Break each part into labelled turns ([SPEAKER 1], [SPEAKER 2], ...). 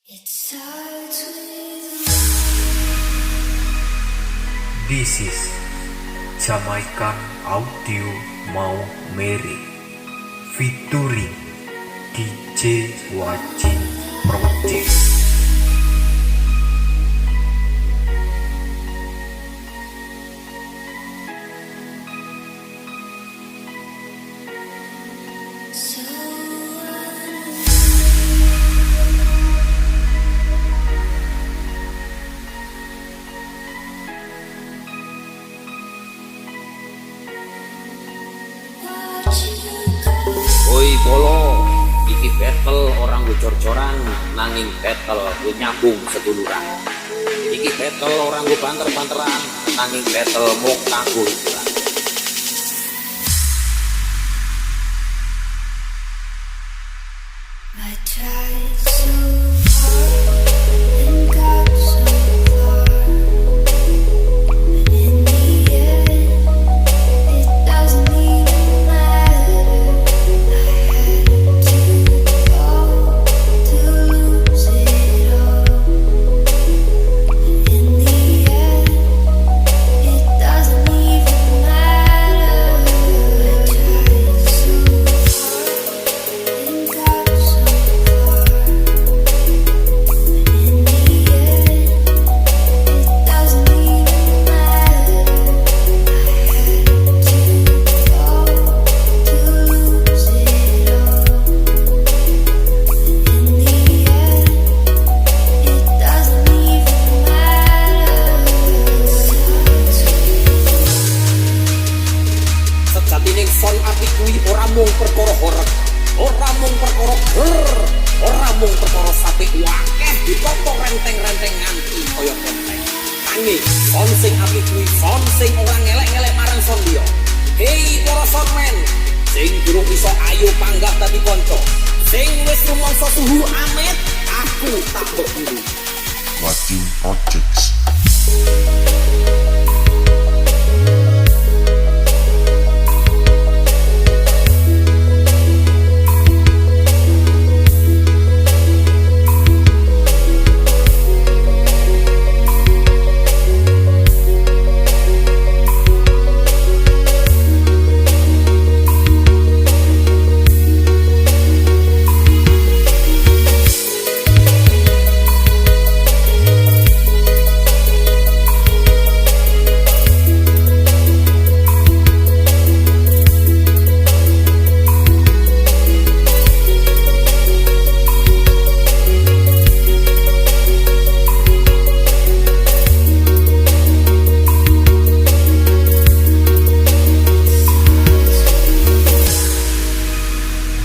[SPEAKER 1] It starts with
[SPEAKER 2] This is Jamaican Audio Mau Mere featuring DJ Wajin Project.
[SPEAKER 1] So watch you go.
[SPEAKER 3] Oi bolo, iki battle ora nggo jor-joran, nanging battle nggo nyambung seduluran. Iki battle ora nggo banter-banteran, nanging battle mung kanggo hiburan.
[SPEAKER 1] I tried so hard and got so far, but in the end, it doesn't even matter. I had to fall to lose it all. In the end, it doesn't even matter. I tried so hard and got so far, but in the end, it doesn't even matter. I had to fall to lose it all. In the end, it doesn't even matter. It starts with
[SPEAKER 3] Sejatine sound apik kuwi ora mung perkara horeg, ora mung perkara ger, ora mung perkara sapi wakeh ditata renteng-renteng nganti kaya benteng. Nanging sound sing apik kuwi sound sing ora ngelek-ngelek marang sound liya. Hei para soundman, sing durung iso ayo panggah dadi kanca. Sing wis rumangsa suhu amit, aku tak mbok dulu.
[SPEAKER 4] Wajin Projects.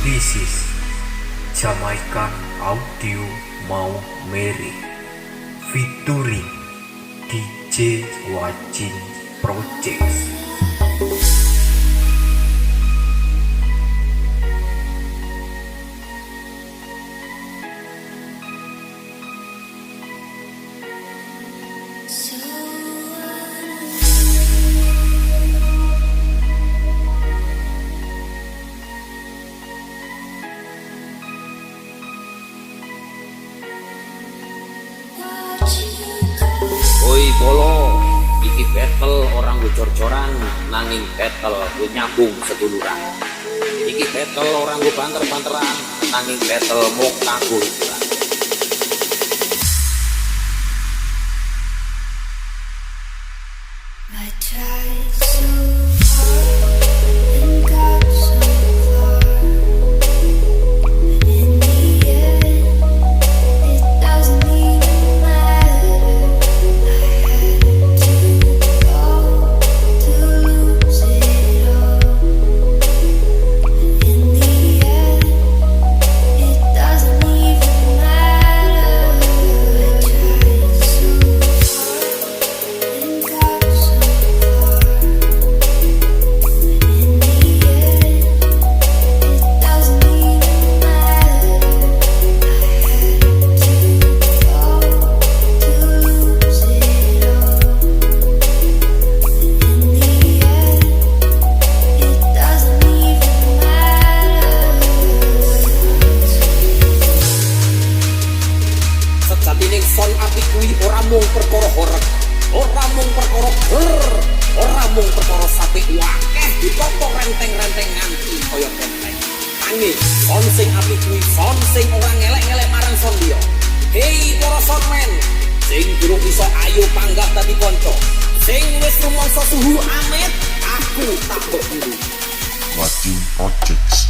[SPEAKER 2] This is Jamaican Audio Mau Mere featuring DJ Wajin Projects.
[SPEAKER 1] So watch you go.
[SPEAKER 3] Oi bolo, iki battle ora nggo jor-joran, nanging battle nggo nyambung seduluran. Iki battle ora nggo banter-banteran, nanging battle mung kanggo hiburan.
[SPEAKER 1] I tried so hard and got so far, but in the end, it doesn't even matter. I had to fall to lose it all. In the end, it doesn't even
[SPEAKER 3] Sound apik kuwi ora mung perkara horeg, ora mung perkara ger, ora mung perkara sate wakeh ditata renteng-renteng nganti kaya benteng. Nanging sound sing apik kuwi sound sing ora ngelek-ngelek marang sound liya. Hei para soundman, sing durung iso ayo panggah dadi kanca. Sing wis rumangsa suhu amit, aku tak mbok dulu.
[SPEAKER 4] Wacing Projects.